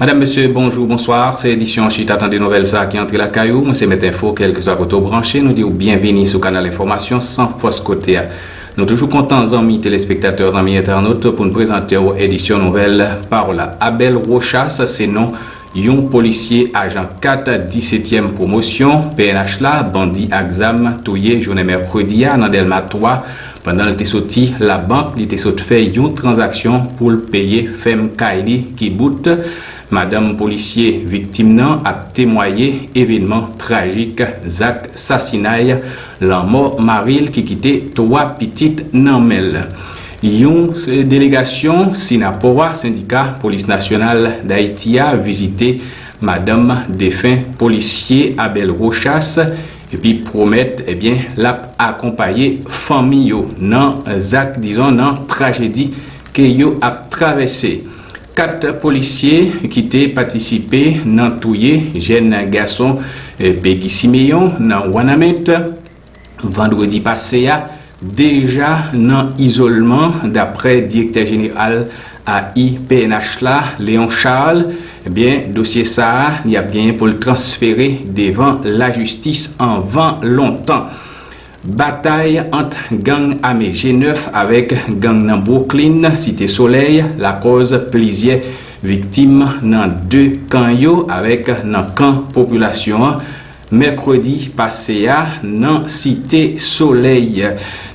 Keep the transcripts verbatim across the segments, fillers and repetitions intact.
Madam, mesye, bonjou, bonswa. Se edisyon Chita Tande Nouvèl sa a ki antre lakay ou. Mwen se Mèt Enfo, kèlkeswa kote w branche, nou di w byenvini sou kanal enfòmasyon San Fòs Kote a. Nou toujou kontan, zanmi telespektatè, zanmi entènot, pou n prezante w edisyon nouvèl pa w la. Abel Rochas se non yon polisye ajan kat disetyèm pwomosyon P N H la, bandi ak zam touye jounen mèkredi a nan Dèlma twa. Pandan l te soti labank, li te sot fè yon tranzaksyon pou l peye fèm kay li ki bout. Madanm polisye viktim nan ap temwaye evènman trajik zak sasinay, lanmò mari l ki kite twa pitit nan men l. Yon delegasyon Sinapò a, Sendika Polis Nasyonal Dayiti a, vizite madanm defen polisye Abel Rochas, epi pwomèt, ebyen, l ap akonpaye fanmi yo nan zak, dizon, nan trajedi ke yo ap travèse. Kat polisye ki te patisipe nan touye jèn gason, eh, Peggy Siméon nan Wanament vandredi pase a deja nan izolman, daprè direktè jeneral A I P N H la, Léon Charles. Ebyen, dosye sa a, li ap genyen pou l transfere devan lajistis anvan lontan. Batay ant gang ame G nèf avèk gang nan Brooklyn, Site Solèy, lakòz plizyè viktim nan de kan yo avèk nan kan popilasyon an mèkredi pase a nan Site Solèy.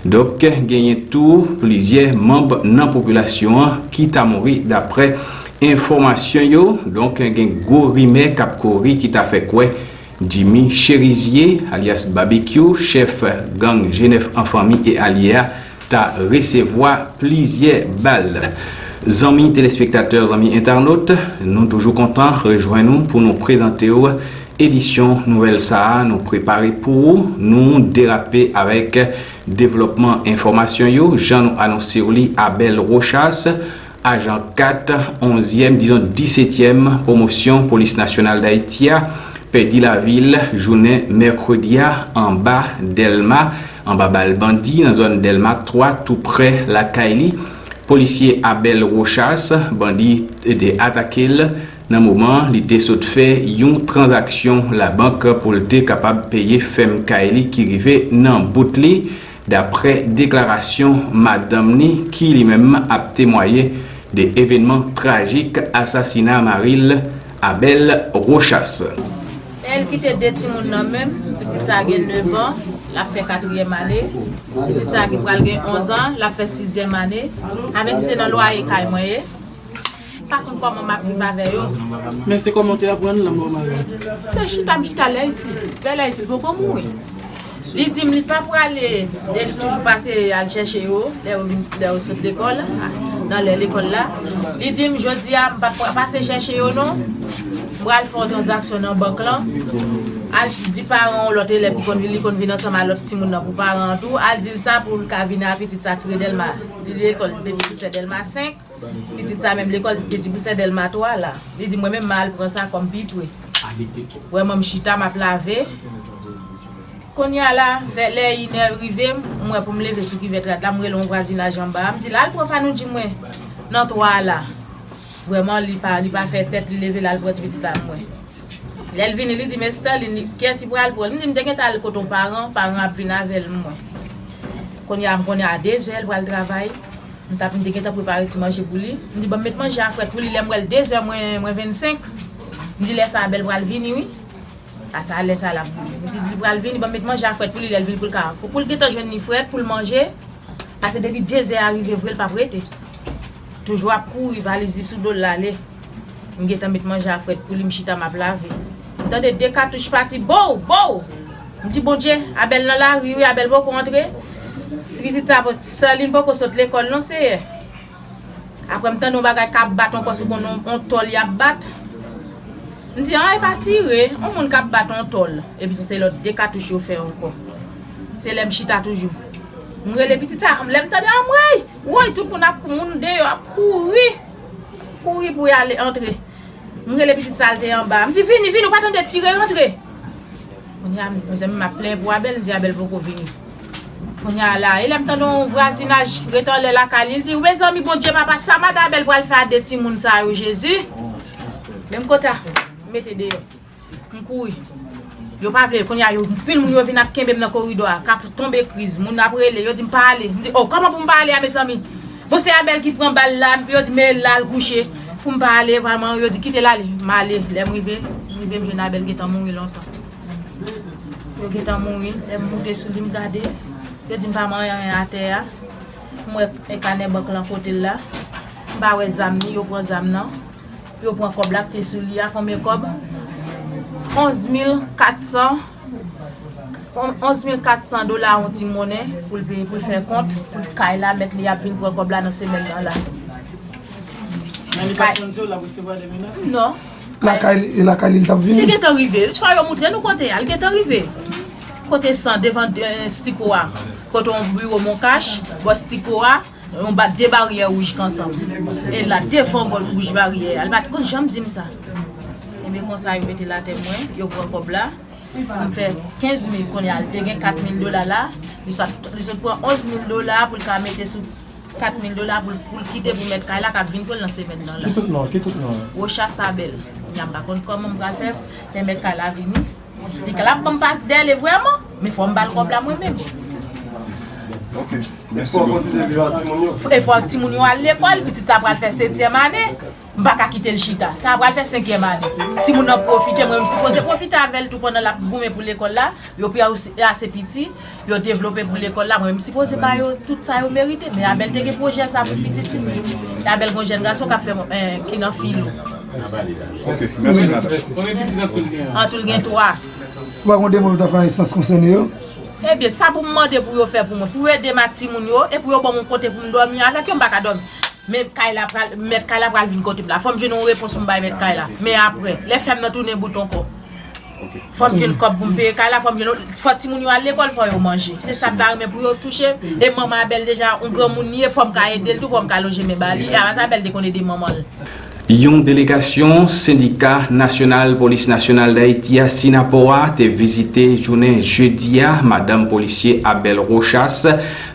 Donk, genyen tou plizyè manm nan popilasyon an ki ta mouri, daprè enfòmasyon yo. Donk, gen gwo rimè k ap kouri ki ta fè kwè Jimmy Chérizier, alyas Babekyou, chèf gang G nèf an fanmi e alye a, ta resevwa plizyè bal. Zanmi telespektatè, zanmi entènot, nou toujou kontan rejwenn ou pou nou prezante w edisyon nouvèl sa a nou prepare pou ou. Nou derape avèk devlòpman enfòmasyon yo, jan nou anonse w li, Abel Rochas, ajan kat, onzyèm, dizon, disetyèm pwomosyon Polis Nasyonal Dayiti a, pèdi lavi l jounen mèkredi a anba Dèlma, anba bal bandi nan zòn Dèlma twa, tou prè lakay li. Polisye Abel Rochas, bandi te atake l nan moman li te sot fè yon tranzaksyon labank pou l te kapab peye fèm kay li ki rive nan bout li, daprè deklarasyon madanm ni ki li menm ap temwaye de evènman trajik asasina mari l, Abel Rochas. Lè l kite de timoun nan men m, pitit sa gen nèf an, l ap fè katriyèm ane. Pitit sa ki pral gen onz an, l ap fè sizyèm ane. Avèk se nan lwaye kay mwen ye. M pa konn kòman m ap viv avè yo. Men se kòman w te aprann lanmò mari w? Se chita m chita lè isit. Lè isit poko mouri. Li di m li pa prale, e li toujou pase al chèche yo, lè yo vin, lè yo sot lekòl, a, nan lè lekòl la. Li di m, "Jodi a, m p ap pase chèche yo non. M pral fè yon tranzaksyon nan bank lan." Al di paran yon lòt elèv ki konn vin, li konn vin ansanm a lòt timoun nan pou paran an tou. Al di l sa pou l ka vin a pitit sa ki rele Dèlma. Li lekòl Peti Pousè Dèlma senk. Pitit sa menm lekòl Peti Pousè Dèlma twa la. Li di, "Mwen menm, m al pran sa kòm pi pre." Vrèman, m chita, m ap lave. Kounye a la, vè lè inè rive, m wè pou m leve sou kivèt rad la, m rele yon vwazinaj anba a. M di, "L al pran Fanoudji mwen nan twa a la." Vrèman, li pa, li pa fè tèt, li leve, l al pran ti pitit la, m wè. Lè l vini, li di m, "Esterline, kiyès ki pral pran l?" M di, "M te gentan al kote yon paran, paran ap vin avè l, m wè." Kounye a, m konnen a dezè, l pral travay. M t ap, m te gentan prepare ti manje pou li. M di, "Ban m met manje a frèt pou li." Lè m wè l dezè mwen, mwen vennsenk, m di, "Lè sa a Abel pral vini, wi." A sa, lè sa a l ap vini. M di, "Li pral vini, ban m met manje a frèt pou li, lè l vini pou l ka, pou, pou l gentan jwenn li frèt, pou l manje." Pase depi dezè a rive vre, l p ap rete. Toujou ap kouri, valiz li sou do l l ale. M gentan met manje a frèt pou li, m chita m ap lave. M tande de katouch pati, bow, bow! M di, "Bondye, Abel nan lari wi, Abel poko antre." Pitit sa, Sterline poko sot lekòl non, Seyè. Apre m tande yon bagay k ap bat ankò, sou konn yon, yon tòl y ap bat. M di, "An, e pa tire, yon moun k ap bat yon tòl." Epi se, se lòt de katouch yo fè ankò. Se lè m chita toujou. M rele pitit sa, lè m tande, anmwey! Woy, tout moun ap, moun deyò ap kouri. Kouri pou y ale antre. M rele pitit sa, l te anba. M di, "Vini, vini, ou pa tande, tire, antre." Kounye a, mezanmi, m ap plenyen pou Abel, m di Abel poko vini. Kounye a la, e lè m tande yon vwazinaj ret anlè lakay li, l di, "Mezanmi, Bondye, papa, sa madan Abel pral fè a de timoun sa yo, Jezi?" Menm kòta, m mete deyò. M kouri. Yo pa vle, kounye a, yo, anpil moun yo vin ap kenbe m nan koridò a, k ap tonbe kriz. Moun ap rele, yo di m pa ale. M di, "Oh, kòman pou m pa ale a, mezanmi?" Bon, se Abèl ki pran bal la, yo di, "Men l la, l kouche." Pou m pa ale, vrèman, yo di, "Kite l ale." M ale. Lè m rive, m rive, m jwenn Abèl gentan mouri lontan. Yo gentan mouri. Lè m moute sou li, m gade. Yo di m pa manyen anyen atè a. M wè kanè bank lan kote l la. M pa wè zam ni, yo pran zam nan. Yo pran kòb la ki te sou li a, konbyen kòb? Onz mil kat san, onz mil kat san dola, yon ti monnen pou l peye, pou l fè kont, pou kay la, mèt li ap vin pran kòb la nan semèn nan la. Men li pa t konn di w l ap resevwa de menas? Non. Lakay li, e lakay li, li t ap vini? Li gentan rive. Fò yo moutre nou kote a. Li gentan rive. Kote san, devan, eh, Stiko a. Kote yon biwo Moncash, bò Stiko a, yon ba, de baryè wouj kansanm. E la, devan bò wouj baryè a. Li pa t konn janm di m sa. Ebyen, konsa, yo mete l atè mwen, yo pran kòb la. M fè kenz mil kounye a, li te gen kat mil dola la, li sot, li sot pran onz mil dola pou l ka mete sou kat mil dola pou l, pou l kite pou mèt kay la k ap vin pran l nan semèn nan la. Ki tout non, ki tout non? Rochas Abèl. Kounye a m pa konn kòman m pral fè, fè mèt kay la vini. Li ka l ap ban m pa dèle vrèman, men fò m ba l kòb la mwen menm. Ok, mèsi. Fò w kontinye viv ak timoun yo. E fò timoun yo al lekòl, pitit sa pral fè setyèm ane. M pa ka kite l chita. Sa a pral fè senkyèm ane. Timoun nan pwofite, mwen menm sipoze pwofite avè l tou pandan l ap goumen pou lekòl la. Yo pi ase piti, yo devlope pou lekòl la. Mwen menm sipoze ba yo tout sa yo merite. Men Abèl te gen pwojè sa pou pitit li. Abèl gen yon jèn gason k ap fè, eh, ki nan filo. Ok, mèsi madanm. An tou l gen twa. Ou pa gen yon demann ou ta fè a enstans konsène yo? Ebyen, sa pou m mande pou yo fè pou mwen, pou yo ede m ak timoun yo, e pou yo ban m yon kote pou m dòmi avèk yo, m pa ka dòmi. Men kay la pral, mèt kay la pral vin kote m la. Fò m jwenn yon repons pou m bay mèt kay la. Men apre, lè fèm nan tounen bout ankò. Fò m jwenn kòb pou m peye kay la, fò m jwenn, fò timoun yo al lekòl, fò yo manje. Se sa m ta renmen pou yo touche. E manman Abèl deja, yon granmoun li ye, fò m ka ede l tou, fò m ka lonje men ba li. E Abèl te konn ede manman l. Yon delegasyon Sendika Nasyonal Polis Nasyonal Dayiti a, Synapoha, te vizite jounen jedi a madanm polisye Abel Rochas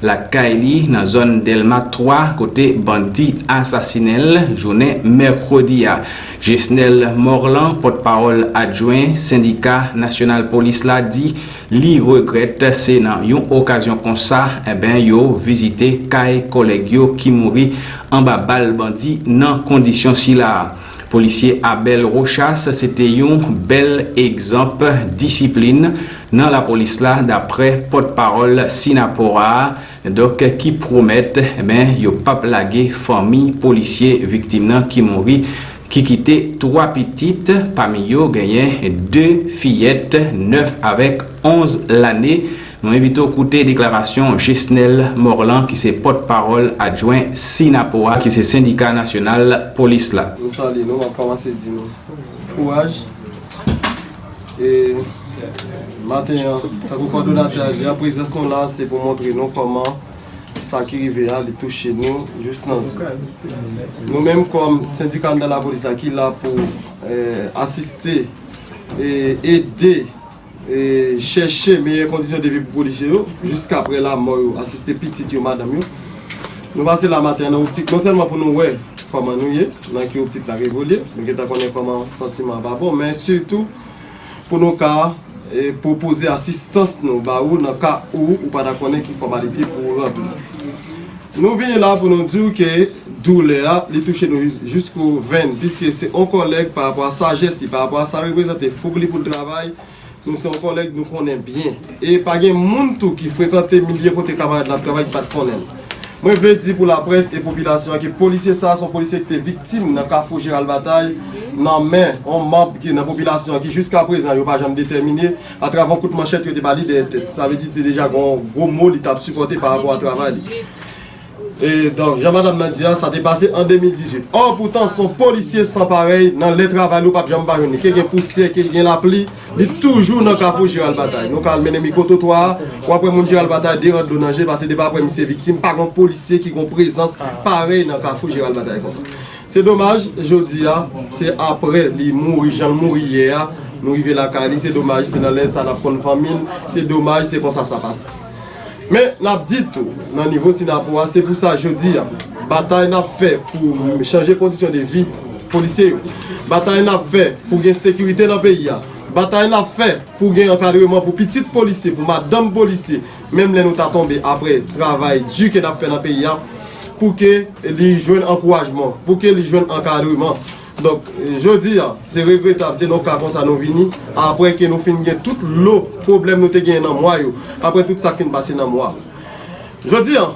lakay li nan zòn Dèlma twa, kote bandi asasinen l jounen mèkredi a. Jesnel Morlan, pòtpawòl adjwen Sendika Nasyonal Polis la, di li regrèt se nan yon okazyon konsa, enben, yo vizite kay kòlèg yo ki mouri anba bal bandi nan kondisyon sila a. Polisye Abel Rochas se te yon bèl egzanp disiplin nan lapolis la, daprè pòtpawòl Synapoha a, donk, ki pwomèt, men, yo p ap lage fanmi polisye viktim nan ki mouri, ki kite twa pitit, pami yo genyen de fiyèt, nèf avèk onz lane. Nou envite w koute deklarasyon Jesnel Morlan, ki se pòtpawòl adjwen Synapoha, ki se Sendika Nasyonal Polis la. Nou salye nou, m ap kòmanse di nou kouraj. E maten an, tankou kòdonatè a di a, prezans nou la se pou montre nou kòman sa ki rive a, li touche nou jis nan zo. Nou menm kòm sendika anndan lapolis la ki la pou, eh, asiste e ede e chèche meyè kondisyon de vi pou polisye yo, jiskaprè lamò yo, asiste pitit yo, madanm yo. Nou pase la maten an nan optik non sèlman pou nou wè kòman nou ye, nan ki optik n ap evolye, nou gentan konnen kòman santiman an pa bon, men sitou pou nou ka, e, pwopoze asistans nou ba ou nan ka ou, ou pa ta konnen ki fòmalite pou ou ranpli. Nou vini la pou nou di w ke doulè a, li touche nou jis, jiskou venn, piske se yon kòlèg pa rapò a sajès li, pa rapò a sa l reprezante, fouk li pou l travay, nou se yon kòlèg nou konnen byen. E pa gen moun tou ki frekante milye kote kamarad la ap travay ki pa t konnen l. Mwen vle di pou laprès e popilasyon an ke polisye sa a se yon polisye ki te viktim nan Kafou Jeral Batay, nan men yon manb ki nan popilasyon an ki jiska prezan yo pa janm detèmine, atravè yon kout manchèt yo te ba li dèyè tèt. Sa vle di li te deja gen yon gwo mo li t ap sipòte pa rapò a travay li. E donk, jan madanm nan di a, sa te pase an de mil dizuit. Ò, poutan, se yon polisye san parèy nan lè travay li, ou p ap janm pa jwenn li. Ke gen pousyè, ke gen lapli, li toujou nan Kafou Jeral Batay. Nou ka al mennen mikwo twotwa a, w ap wè moun Jeral Batay de rad dlo nan je, paske depi apre misye viktim, pa gen yon polisye ki gen yon prezans parèy nan Kafou Jeral Batay konsa. Se domaj, jodi a, se apre li mouri, jan l mouri yè a, nou rive lakay li, se domaj, se nan lè sa n ap konn fanmi l, se domaj, se konsa sa pase. Men, n ap di tou, nan nivo Synapoha, se pou sa jodi a, batay n ap fè pou chanje kondisyon de vi Polisye yo. Batay n ap fè pou gen sekirite nan peyi a. Batay n ap fè pou gen ankadreman pou pitit polisye, pou madanm polisye. Menm lè nou ta tonbe apre travay di ke n ap fè nan peyi a, pou ke li jwenn ankourajman, pou ke li jwenn ankadreman. Donk, jodi a, se regretab, se nan ka konsa nou vini, apre ke nou fin gen tout lo pwoblèm nou te genyen nan mwa yo, apre tout sa k fin pase nan mwa. Jodi a,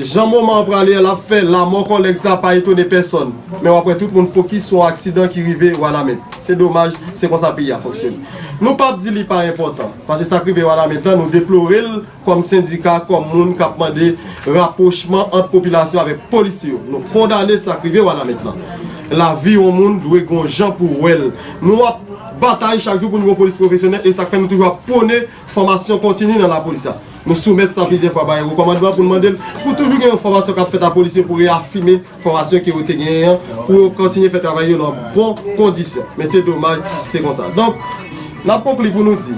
jan moman an prale a, l ap fè lanmò kòlèg sa pa etone pèsòn. Men w ap wè tout moun fokis sou yon aksidan ki rive Wanament. Se domaj, se konsa peyi a fonksyone. Nou p ap di li pa enpòtan, paske sa k rive Wanament lan, nou deplore l kòm sendika, kòm moun k ap mande rapwochman ant popilasyon avèk polisye yo. Nou kondane sa k rive Wanament lan. Lavi yon moun dwe gon jan pou wè l. Nou ap batay chak jou pou nou gen yon polis pwofesyonèl, e sa k fè nou toujou ap pwone fòmasyon kontini nan lapolis la. Nou soumèt sa plizyè fwa bay wo kòmandman pou n mande l pou toujou gen yon fòmasyon k ap fèt a polisye pou reyafime fòmasyon ke yo te genyen an, pou yo kontinye fè travay yo nan bon kondisyon. Men se domaj, se konsa. Donk, n ap konkli pou nou di,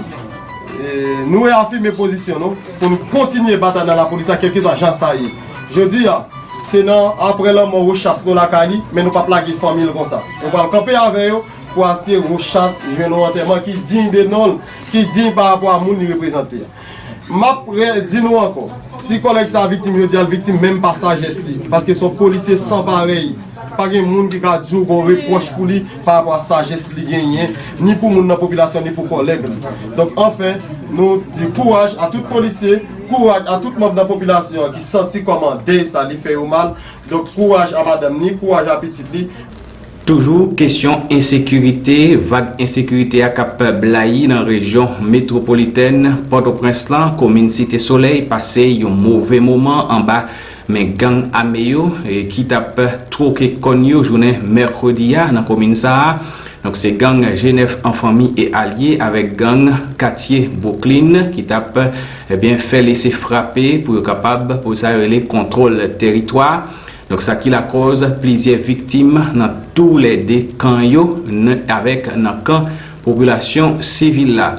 e, nou reyafime pozisyon nou pou n kontinye batay nan lapolis la, kèlkeswa jan sa ye. Jodi a, se nan apre lanmò Rochas nou lakay li, men nou p ap lage fanmi l konsa. Nou pral kanpe avè yo pou aske Rochas jwenn yon antèman ki diy de non l, ki diy pa rapò a moun li reprezante a. M ap redi nou ankò, si kòlèg sa a viktim jodi a, l viktim menm pa sajès li, paske se yon polisye san parèy. Pa gen moun ki ka di w gon repwòch pou li pa rapò a sajès li genyen, ni pou moun nan popilasyon, ni pou kòlèg li. Donk, anfen, nou di kouraj a tout polisye, kouraj a tout manm nan popilasyon an ki santi kòman dèy sa li fè yo mal. Donk, kouraj a madanm ni, kouraj a pitit li. Toujou kesyon ensekirite, vag ensekirite a k ap blayi nan rejyon metwopolitèn Pòtoprens lan, komin Site Solèy pase yon move moman anba men gang ame yo, e, ki t ap twoke kòn yo jounen mèkredi a nan komin sa a. Donk, se gang G nèf An Fanmi e Alye avèk gang Katye Brooklyn ki t ap, ebyen, fè lese frape pou yo kapab, pou sa yo rele kontwòl teritwa. Donk, sa ki lakòz plizyè viktim nan toulède kan yo, n-, avèk nan kan popilasyon sivil la.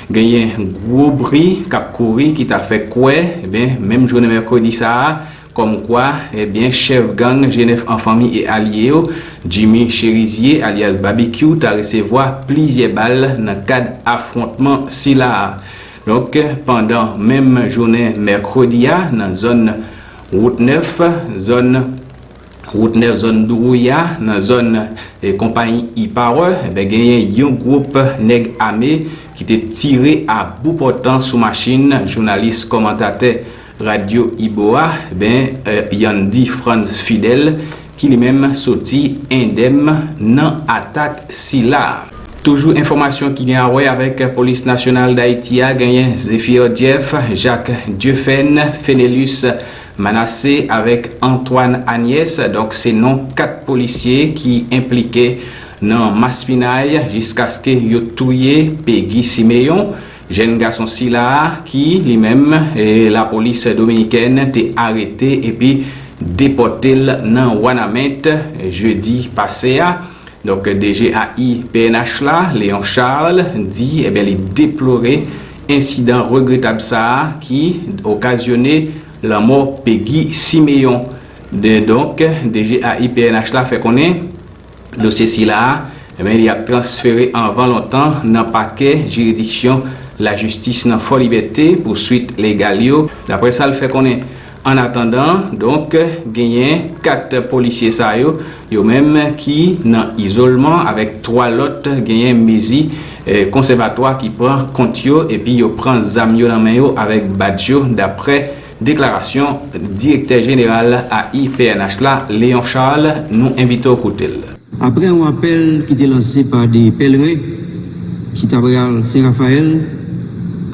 Genyen gwo bri k ap kouri ki ta fè kwè, ebyen, menm jounen mèkredi sa a, kòmkwa, ebyen, chèf gang G nèf An Fanmi e Alye yo, Jimmy Cherizier, alyas Babekyou, ta resevwa plizyè bal nan kad afwontman sila a. Donk, pandan menm jounen mèkredi a, nan zòn Wout Nèf, zòn Wout Nèf, zòn Douwouya, nan zòn, e, konpayi E-Power, enben, genyen yon gwoup nèg ame ki te tire a bout pòtan sou machin jounalis kòmantatè radyo Ibo a, enben, e, Yandy Frantz Fidèle, ki li menm soti endèm nan atak sila. Toujou enfòmasyon ki gen a wè avèk Polis Nasyonal Dayiti a, genyen Zéphyr Jeff, Jacques Dieufène, Fenelus Manassé avèk Antoine Agnès, donk se non kat polisye ki enplike nan maspinay jiskaske yo touye Peggy Siméon, jèn gason sila a ki, li menm, e, lapolis dominikèn te arete epi depòte l nan Wanament jedi pase a. Donk, D G A I P N H la, Léon Charles, di, ebyen, li deplore ensidan regretab sa a ki okazyone lanmò Peggy Siméon. De, donk, D G A I P N H la fè konnen dosye sila a, ebyen, li ap transfere anvan lontan nan pakè jiridiksyon lajistis nan Fò Libète pou swit legal yo, daprè sa l fè konnen. Annatandan, donk, genyen kat polisye sa yo, yo menm ki nan izolman avèk twa lòt, genyen mezi, eh, konsèvatwa ki pran kont yo, epi yo pran zam yo nan men yo avèk badj yo, daprè deklarasyon direktè jeneral A I P N H la, Léon Charles, nou envite w koute l. Aprè yon apèl ki te lanse pa de pèlren ki ta pral Sen Rafayèl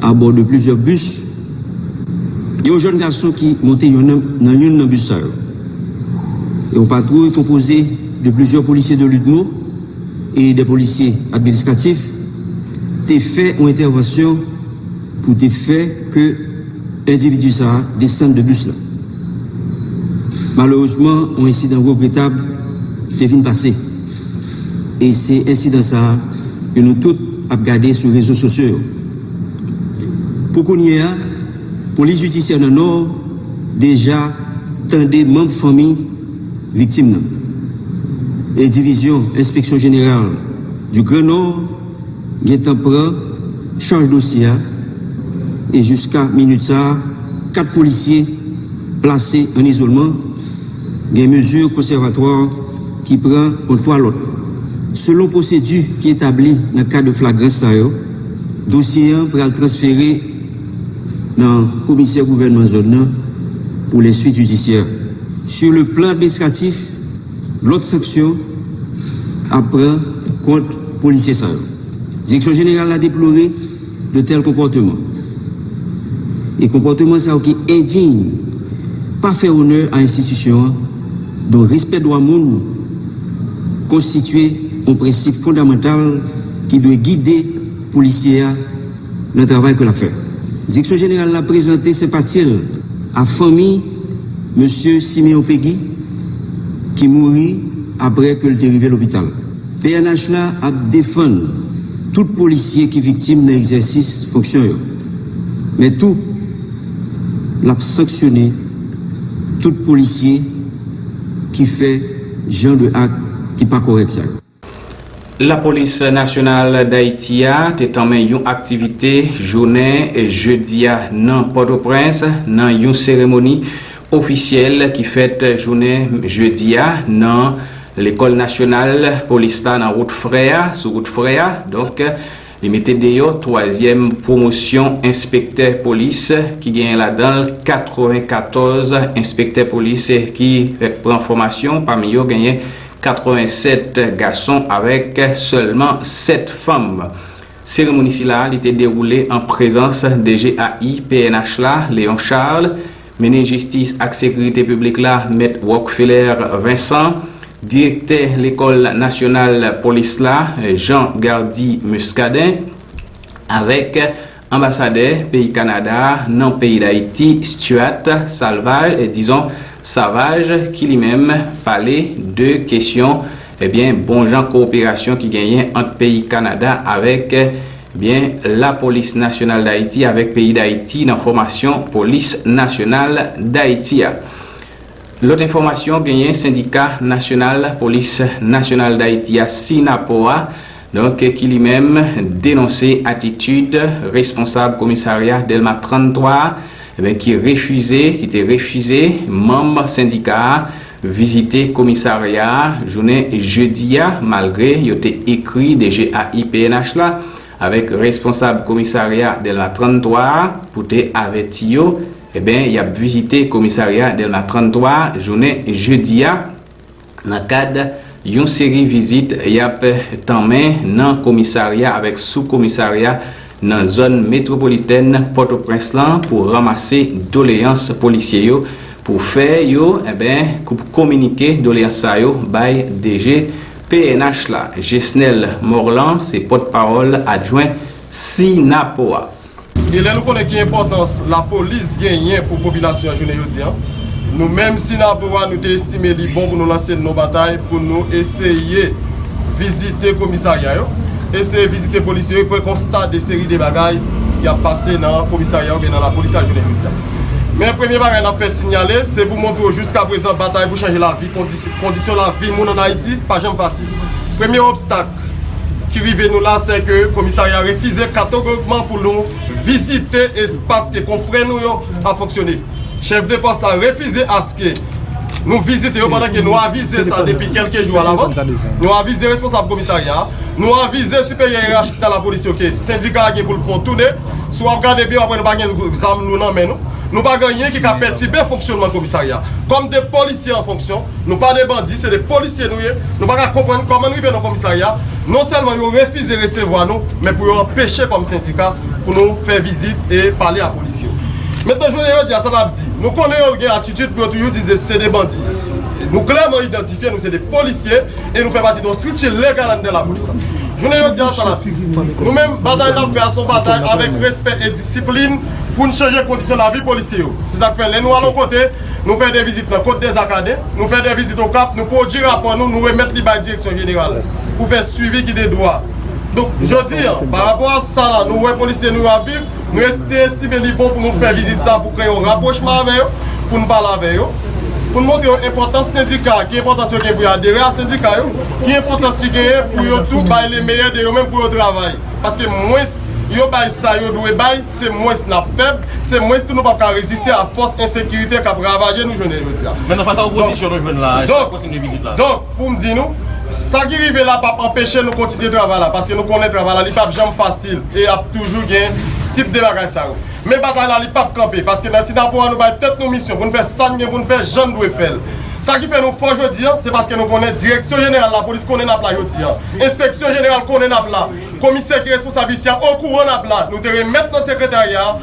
abò de plizyè bis, gen yon jèn gason ki monte youn nan, nan youn nan bis sa yo. E yon patwouy konpoze de plizyè polisye de l'UDMO e de polisye administratif te fè yon entèvansyon pou te fè ke endividi sa a desann de bis la. Malerezman, yon ensidan regretab te vin pase. E se ensidan sa a ke nou tout ap gade sou rezo sosyo yo. Pou kounye a, polis jidisyè nan Nò deja tande manm fanmi viktim nan. E divizyon Enspeksyon Jeneral di Gran Nò gentan pran chaj dosye a, e jiska minit sa a, kat polisye plase an izolman, gen mezi konsèvatwa ki pran kont twa lòt. Selon pwosedi ki etabli nan ka de flagrans sa yo, dosye an pral transfere nan komisè gouvènman zòn nan pou lè swit jidisyè. Sur le plan administratif, lòt sanksyon ap pran kont polisye sa yo. Direksyon jeneral la deplore de tèl konpòteman. E konpòteman sa yo ki endiy, pa fè onè a enstitisyon an, dont respè dwa moun konstitye yon prensip fondamantal ki dwe gide polisye a nan travay ke l ap fè. Direksyon jeneral la prezante senpati l a fanmi mesye Simeon Pegi ki mouri apre ke l te rive lopital. P N H la ap defann tout polisye ki viktim nan egzèsis fonksyon yo. Men tou, l ap sanksyone tout polisye ki fè jan de ak ki pa kòrèk sa yo. Lapolis Nasyonal Dayiti a te tanmen yon aktivite jounen jedi a nan Pòtoprens, nan yon seremoni ofisyèl ki fèt jounen jedi a nan Lekòl Nasyonal Polis la nan Wout Frè a, sou Wout Frè a. Donk, li mete deyò twazyèm pwomosyon enspektè polis ki genyen ladan l katrevenkatòz enspektè polis ki fèk pran fòmasyon, pami yo genyen katrevensèt gason avèk sèlman sèt fanm. Seremoni sila, li te dewoule an prezans D G A I P N H la, Léon Charles, minis jistis ak sekirite piblik la, mèt Rockfeller Vincent, direktè lekòl nasyonal polis la, Jean Gardy Muscadin, avèk anbasadè peyi Kanada a nan peyi Dayiti, Stuart Salvage, eh, dizon, Savage, ki li menm pale de kesyon, ebyen, bon jan kowoperasyon ki genyen ant peyi Kanada avèk, ebyen, Lapolis Nasyonal Dayiti avèk peyi Dayiti nan fòmasyon Polis Nasyonal Dayiti a. Lòt enfòmasyon, genyen Sendika Nasyonal Polis Nasyonal Dayiti a, Sinapoa, donk, ki li menm denonse atitid responsab komisarya Dèlma tranntwa a, ebyen, ki refize, ki te refize manm sendika a vizite komisarya a jounen jedi a, malgre yo te ekri D G A I P N H la avèk responsab komisarya Dèlma tranntwa a pou te avèti yo, ebyen, y ap vizite komisarya Dèlma tranntwa jounen jedi a, nan kad yon seri vizit y ap tanmen nan komisarya avèk sou komisarya nan zòn metwopolitèn Pòtoprens lan pou ranmase doleyans polisye yo, pou fè yo, ebyen, pou kominike doleyans sa yo bay D G P N H la. Jesnel Morlan se pòtpawòl adjwen Sinapoa. E lè nou konnen ki enpòtans lapolis genyen pou popilasyon an jounen jodi a, nou menm Sinapoa, nou te estime li bon pou nou lanse n nan batay pou nou eseye vizite komisarya yo, eseye vizite polisye yo, pran konsta de seri de bagay ki ap pase nan komisarya oubyen nan lapolis la jounen jodi a. Men premye bagay n ap fè sinyale, se pou montre w jiskaprezan batay pou chanje lavi, kondisyon, kondisyon lavi moun ann Ayiti pa janm fasil. Premye obstak ki rive nou la, se ke komisarya refize kategorikman pou nou vizite espas ke konfrè nou yo ap fonksyone. Chèf de pòs la refize aske nou vizite yo, pandan ke nou avize sa depi kèlke jou alavans. Nou avize responsab komisarya a, nou avize siperyè yerachik nan lapolis yo ke sendika a gen pou l fè yon tounen. Si w ap gade byen, w ap wè nou pa gen zam lou nan men nou. Nou pa gen anyen ki ka pètibe fonksyònman komisarya. Kòm de polisye an fonksyon, nou pa de bandi, se de polisye nou ye. Nou pa ka konprann kòman n rive nan komisarya. Non sèlman yo refize resevwa nou, men pou yo anpeche kòm sendika pou nou fè vizit e pale a polisye yo. Mentnan, jounen jodi a, sa n ap di, nou konnen yo gen atitid pou yo toujou di se de bandi. Nou klèman idantifye nou se de polisye e nou fè pati de yon estrikti legal anndan lapolis la. Jounen jodi a, sa n ap di, nou menm, batay n ap fè a se yon batay avèk respè e disiplin pou n chanje kondisyon lavi polisye yo. Se sa k fè, lè nou al yon kote, nou fè de vizit nan Côte des Arcadins, nou fè de vizit Okap, nou pwodui rapò nou, nou remèt li bay direksyon jeneral pou fè swivi ki de dwa. Donk, jodi a, pa rapò a sa la, nou wè polisye nou yo ap viv, nou esti-, estime li bon pou nou fè vizit sa pou kreye yon rapwochman avè yo, pou n pale avè yo. Pou n montre yo enpòtans sendika, ki enpòtans yo gen pou yo adere a sendika yo, ki enpòtans ki genyen pou yo tou bay le meyè de yo menm pou yo travay. Paske mwens yo bay sa yo dwe bay, se mwens n ap fèb, se mwens tou nou p ap ka reziste a fòs ensekirite k ap ravaje nou jounen jodi a. Men nan fas a opozisyon nou jwenn la, èske n ap kontinye vizit la? Donk, pou m di nou, sa ki rive la p ap anpeche nou kontinye travay la, paske nou konnen travay la, li p ap janm fasil e ap toujou gen tip de bagay sa yo. Men batay la, li p ap kanpe, paske nan Sinapo a, nou bay tèt nou misyon pou n fè sa n gen pou n fè, jan n dwe fè l. Sa ki fè nou fò jodi a, se paske nou konnen Direksyon Jeneral Lapolis konnen n ap la jodi a. Enspeksyon Jeneral konnen n ap la. Komisè ki responsab isi a okouran n ap la. Nou te remèt nan sekretarya a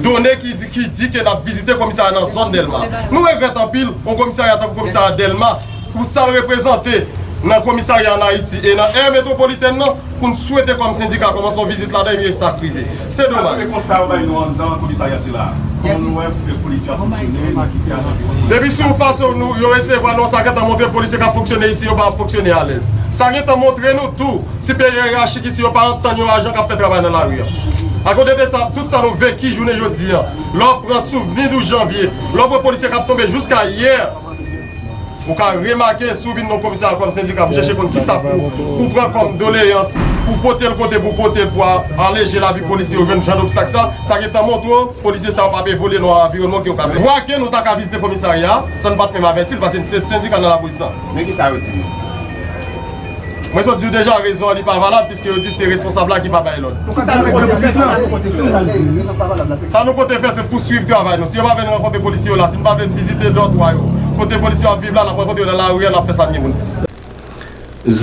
done ki, ki di ke n ap vizite komisarya nan zòn Dèlma. Nou regrèt anpil, yon komisarya tankou komisarya Dèlma, pou sa l reprezante nan komisarya ann Ayiti e nan èr metwopolitèn nan, pou n swete kòm sendika kòmanse yon vizit ladan epi e sa k rive. Se domaj. Sa se konsta yo bay nou anndan komisarya sila. Kòman nou wè polis yo ap fonksyone nan ki teyat yo? Depi sou fason nou, yo resevwa nou, sa gentan montre polis yo k ap fonksyone isi, yo pa ap fonksyone alèz. Sa gentan montre nou tou, siperyè yerachik isi, yo pa antann yon ajan k ap fè travay nan lari a. Akote de sa, tout sa nou veki jounen jodi a. Lè w pran souvni douz janvye, lè w pran polisye k ap tonbe jiska yè, ou ka remake si w vin nan komisarya kòm sendika pou chèche konn kisa pou, pou pran kòm doleyans, pou pote l kote pou pote l pou a-, aleje lavi polisye yo jwenn jan d obstak sa, sa gentan montre w polisye sa yo p ap evolye nan yon anviwònman ke yo ka fè. Vwake nou ta ka vizite komisarya a san n pa t menm avèti l, paske se sendika nan lapolis la. Men kisa yo di nou? Mwen sot di w deja, rezon an li pa valab, piske yo di se responsab la ki pa bay lòd. Sa nou konte fè, sa nou konte fè, sa nou konte fè. Sa nou konte fè, se pouswiv travay nou. Si yo pa vle n rankontre polisye yo la, si n pa vle n vizite dòtwa yo, kote polisye yo ap viv la, n ap rankontre yo nan lari a, n ap fè sa n gen pou n fè.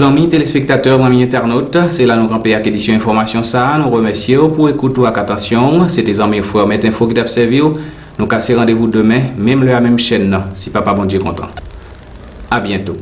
Zanmi telespektatè, zanmi entènot, se la nou kanpe ak edisyon enfòmasyon sa a. Nou remèsye w pou ekout ou ak atansyon w. Se te zanmi w frè w Mèt Enfo ki t ap sèvi w. Nou kase randevou demen, menm lè a, menm chèn nan, si Papa Bondye kontan. A byento.